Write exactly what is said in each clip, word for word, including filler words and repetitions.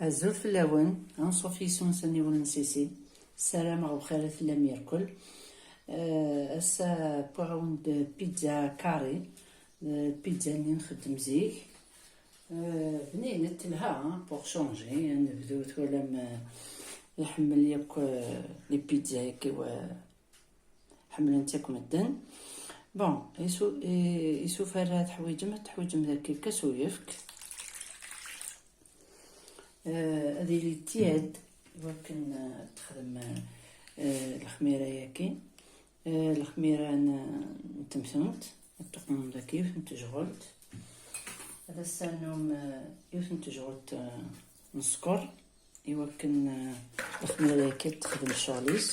Azul fell-awen, anṣuf yis-wen s aniwel n Sisi. Ssarameɣ bxir i tellam yerkul. Eh, ass-a, wwiɣ-awen-d pizza carré, eh, pizza-nni nxeddem zik. Eh, bninet, telha, hein, pour changer. Anebdu twalam, eh, iḥemmel yakk, eh, les pizzas-agi, wa-, ḥemmlen-tt akk medden. Bon, isu-, i-, isuf ara teḥwiǧem, ad teḥwiǧem dagi lkas uyefk. Eh, ad yili tiad, iwakken, eh, ad texdem, eh, lexmira-yagi. Eh, lexmira n, n temtunt, ad tuqmem dagi yiwet n tejɣelt. Ad as-ternum, eh, yiwet n tejɣelt, eh, n sskeṛ, iwakken, eh, lexmira-yagi ad texdem ccɣel-is.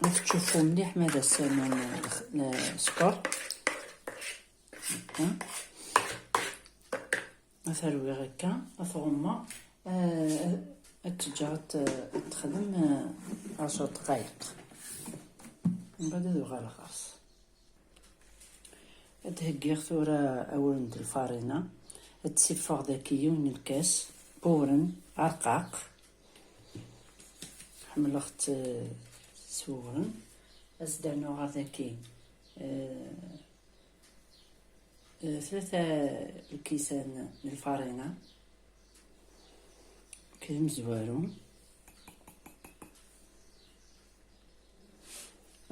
Ad teččufu mliḥ ma ad as-ternum, eh, lex-, eh, sskeṛ. Akka. Ad t-rwiɣ akka, ad t-ɣummeɣ, eh, ad t-ǧǧeɣ ad t-, ad t-texdem, eh, ɛecṛa dqayeq. Mbeɛd ad uɣaleɣ ɣer-s. Ad d-heggiɣ tura awren d lfarina. Ad d-siffeɣ daki yiwen n lkas n wewren arqaq. Ḥemmleɣ-t, eh, s wewren. Ad s-d-rnuɣ ɣer daki, eh, Eh, tlata lkisan n lfarina. Kra mezwaru.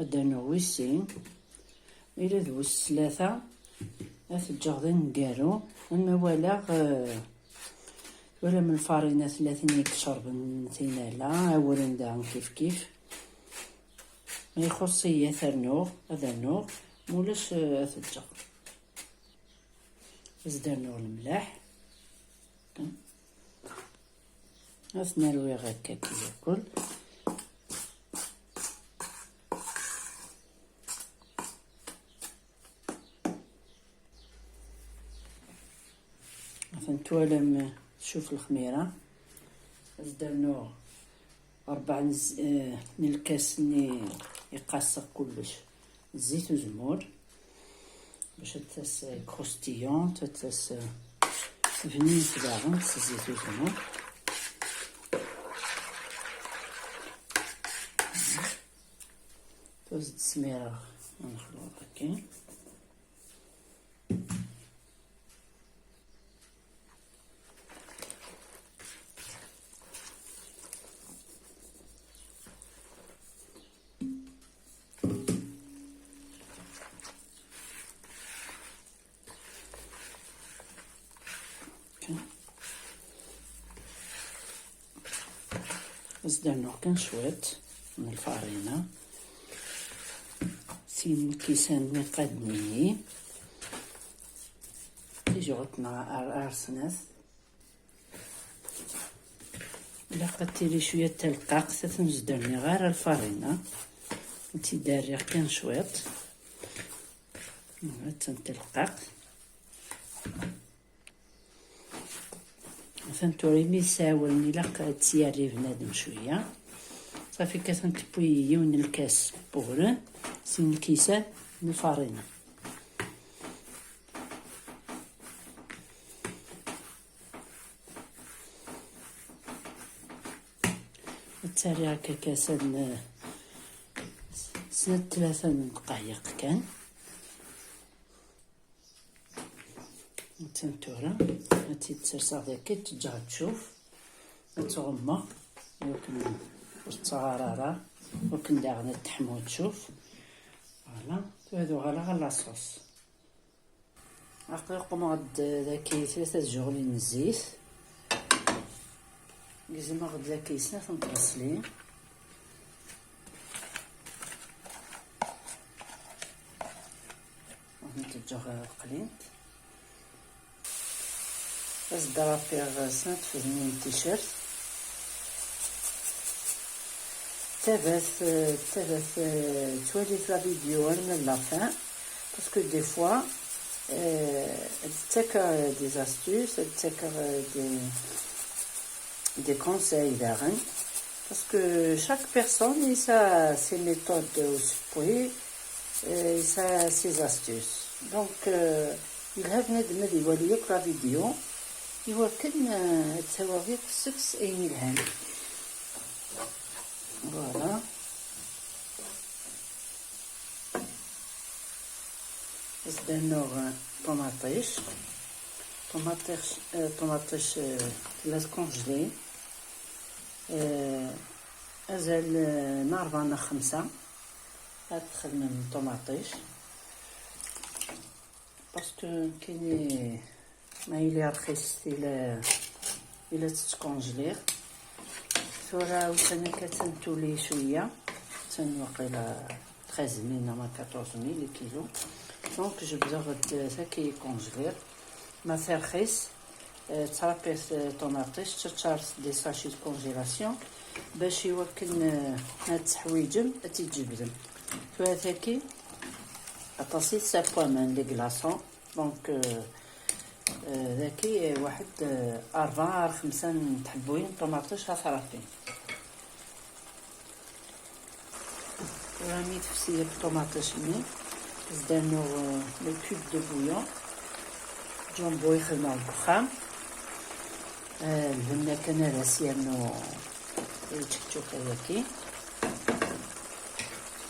Ad d-rnuɣ wis sin. Ma yella d wis tlata, ad t-ǧǧeɣ d aneggaru. Am ma walaɣ, eh, twalam lfarina tella tin i icerben, tin ala, awren daɣen kif kif. Ma ixuṣ-iyi ad t-rnuɣ, ad rnuɣ, ma ulac, eh, ad t-ǧǧeɣ. Ad s-d-rnuɣ lemleḥ. Ad ten-rwiɣ akka akk. Atan twalam, tcuf lexmira. Ad s-d-rnuɣ rebɛa n z-, eh, n lkas-nni iqaseɣ kullec, zzit uzemmur, bac ad tas, eh, croustillante, ad tas, eh, bninet daɣen s zzit uzemmur. Tura ad smireɣ lexluḍ-agi. Ad s-d-rnuɣ kan cwiṭ n lfarina. Sin lkisan n iqadmiyen. Tijɣelt neɣ ar, ar snat. Ilaq ad tili cwiya d talqaqt, ad ten-zderniɣ ara lfarina. Ad tt-id-rriɣ kan cwiṭ. Attan talqaqt. Atan tura imi yesɛa awren, ilaq ad tt-yerri bnadem cwiya. Safi kan, atan tewwi yiwen n lkas n wewren, sin lkisan n lfarina. Ad tt-rriɣ akka kasan, eh, snat tlata n dqayeq kan. Attan tura, ad tt-id-serseɣ daki, ad tt-ǧǧeɣ ad tcuf, ad tt-ɣummeɣ, iwakken ur tettɣar ara, iwakken daɣen ad teḥmu ad tcuf. Voilà, tura ad uɣaleɣ ɣer la sauce. Aql-i qqumeɣ-d daki tlata tjuɣlin n zzit. Gezmeɣ-d daki snat n tɣeslin. Ad tent-ǧǧeɣ qlint. Ad s-d-rapiɣ snat tfednin n t-shirt. Ttabat, ttabat, eh, ttwalit la vidéo arma d la fin, parce que des fois, eh, ad d-ttakeɣ des astuces, ad d-ttakeɣ des, des conseils daɣen, parce que chaque personne yesɛa ses méthodes usewwi, eh, yesɛa ses astuces. Donc, eh, yelha bnadem ad iwali yakk la vidéo, Iwakken, eh, ad tawiḍ seg-s ayen yelhan. Voilà. Ad s-d-rnuɣ, eh, ṭumaṭic. Ṭumaṭic, eh, ṭumaṭic, eh, tella tcongelée. Eh, azal, eh, n ṛebɛa neɣ xemsa ad txedmem ṭumaṭic. Parce que nekkini ma yili rxis, ila, ila tettkonjliɣ. Tura ussan akka attan tuli cwiya, attan waqila treize mille neɣ quatorze mille kilo. Donc, jebdeɣ-d tagi congelée. Ma terxis, eh, ttṛapiɣ, eh, ṭumaṭic, tteččareɣ des sachets de congélation, bac iwakken, eh, ad teḥwiǧem, ad tt-id-tjebdem. Tura tagi, aṭas i tesɛa n waman, les glaçons. Donc, euh, euh, dagi, euh, واحد، euh, أربعة أو خمسة n tḥebbuyin n ṭumaṭic ad t-rafin. Tura mi tefsi akk ṭumaṭic-nni, ad s-d-rnuɣ, euh, le cube de bouillon. Jumbo i xedmeɣ deg uxxam. Euh, lbenna kan ad as-yernu i tčekčuka-yagi.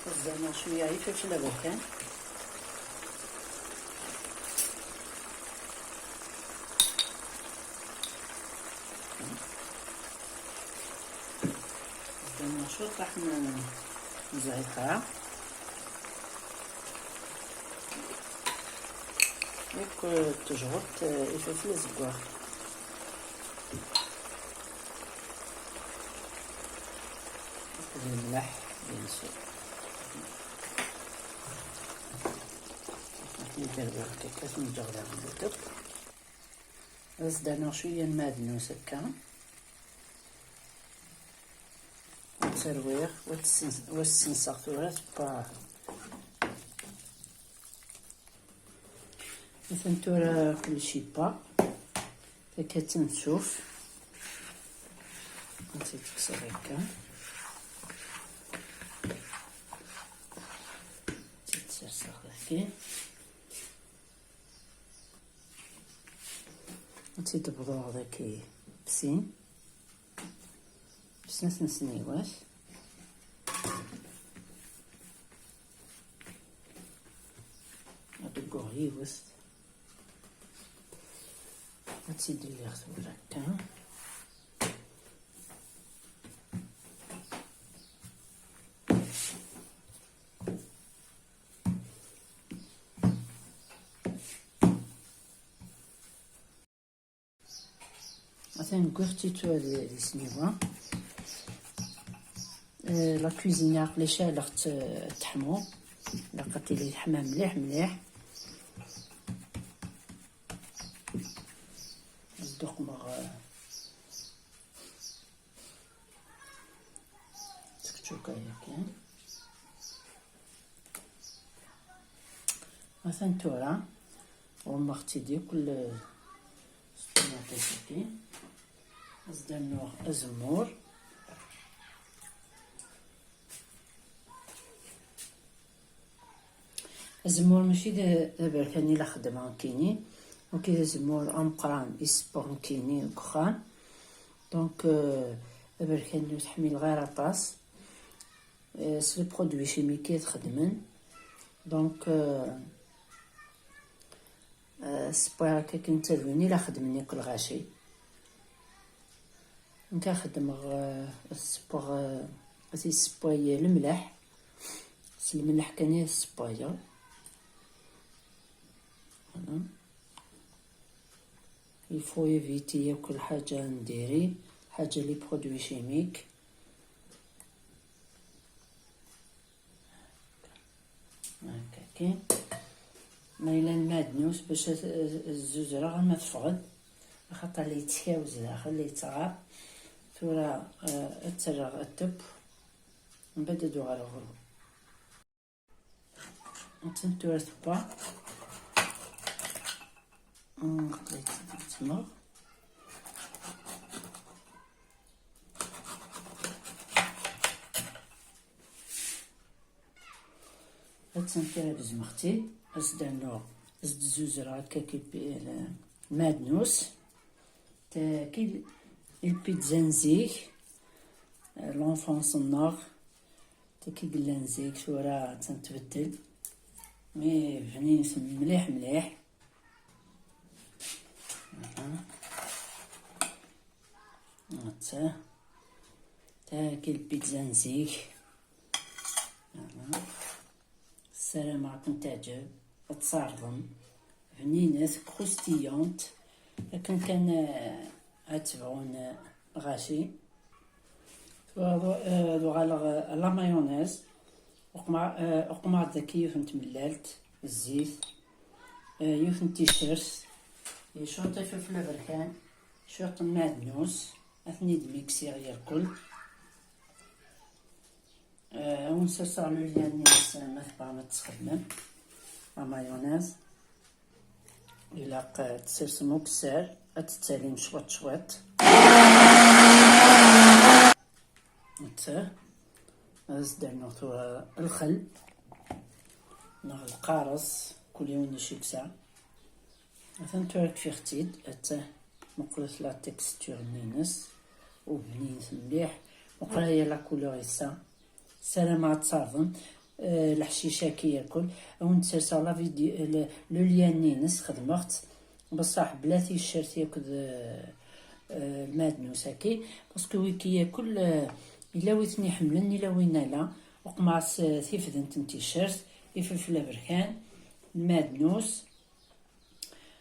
Ad s-d-rnuɣ cwiya ifelfel aberkan. Ad s-d-rnuɣ cwiṭaḥ n, n zɛitra. Yakk, eh, tejɣudt, eh, ifelfel azeggaɣ. Akked lemleḥ, bien sûr. Akken i d-rwiɣ akka, ad ten-ǧǧeɣ daɣen akk. Ad s-d-rnuɣ cwiya n maɛdnus akka. Ad tt-rwiɣ, wa tt-sens-, wa tt-senseɣ tura tewwa. Atan tura kullec yewwa. Takka d tansuf. Ad tt-id-kkseɣ akka. Ad tt-id-serseɣ dagi. Ad tt-id-bḍuɣ dagi f sin. F snat n sniwat. Ad d-gguɣ yiwet. Ad tt-id-lliɣ tura akka. Atan wwiɣ-tt-id tura di, di sniwa. Eh, la cuisine aql-i ceɛleɣ-tt, eh, teḥmu. Ilaq ad tili teḥma mliḥ, mliḥ. Ad d-uqmeɣ, eh, tčekčuka-yagi. Atan tura, ɣummeɣ-tt-id yakk s ṭumaṭic-agi. Ad s-d-rnuɣ azemmur. Azemmur mačči d, d aberkan i la xeddmeɣ nekkini, wagi d azemmur ameqqran i ssewweɣ nekkini deg uxxam. Donc, euh, aberkan ur t-ḥmileɣ ara aṭas. Euh, s les produits chimiques i t-xeddmen. Donc, euh, euh, ssewwiɣ akka kan d tadwin i la xeddmen yakk lɣaci. Nekk xeddmeɣ, euh, ssewweɣ, euh, ad t-ssewwayeɣ lemleḥ. S lemleḥ kan i t-ssewwayeɣ. Voilà. Il faut éviter yakk lḥaǧa n diri, ḥaǧa les produits chimiques. Haka kan. Ma yella lmaɛdnus bac ad, ad zzuzzreɣ ama teffeɣ-d, axaṭer la yettkaw zdaxel, la yettɣar. Tura, eh, ad tt-rreɣ ad teww, mbeɛd ad uɣaleɣ ɣur-wen. Attan tura tewwa. Mm, xḍiɣ-tt-id ttmeɣ. Attan tura gezmeɣ-tt-id. As-d-rnuɣ, as-d-zzuzzreɣ akka kipi, eh, lmaɛdnus. Tagi d lpizza n zik, l'enfance-nneɣ, tagi yellan zik, tura attan tbeddel, mais bnin mliḥ mliḥ. Aha. Atta. Tagi lpizza n zik. Aha. Ssarameɣ ad ken-teɛǧeb, ad tt-tɛerḍem. Bninet, croustillante, akken kan, eh, ad tebɣun, eh, lɣaci. Tura, eh, ad uɣaleɣ, eh, la mayonnaise. Uqmeɣ, eh, uqmeɣ-d dagi yiwet n tmellalt, zzit, eh, yiwet n ticcert, cwiṭ ifelfel aberkan, cwiṭ n lmeɛdnus, ad ten-id-miksiɣ yerkul. Eh, ad wen-serseɣ le lien-nni-ines ma tebɣam ad txedmem la mayonnaise. Ilaq, eh, ad tsersem ukessar, ad tettalim cwiṭ cwiṭ. Atta, ad as-d-rnuɣ tura lxel neɣ lqares, kul yiwen d acu yeksa. Atan tura kfiɣ-tt-id, atta, meqqret la texture-nni-ines, u bninet mliḥ, meqqret ya la couleur-is. Ssarameɣ ad tt-tɛerḍem, eh, leḥcic-agi yerkul. Ad wen-d-serseɣ la vidéo, le, le lien-nni-ines, xedmeɣ-tt, beṣṣaḥ bla ticcert akked, eh, eh, lmeɛdnus-agi, parce que wigi yakul, eh, yella wi ten-iḥemmlen, yella win ala. Uqmeɣ-as, eh, tifdent n ticcert, ifelfel aberkan, lmeɛdnus,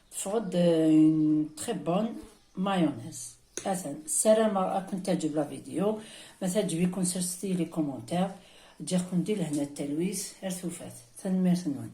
teffeɣ-d, euh, une très bonne mayonnaise. Atan, ssarameɣ ad ken-teɛǧeb la vidéo. Ma teɛǧeb-iken, serset-iyi les commentaires. Ǧǧiɣ-ken di lehna d talwit. Ar tufat. Tanemmirt-nwen.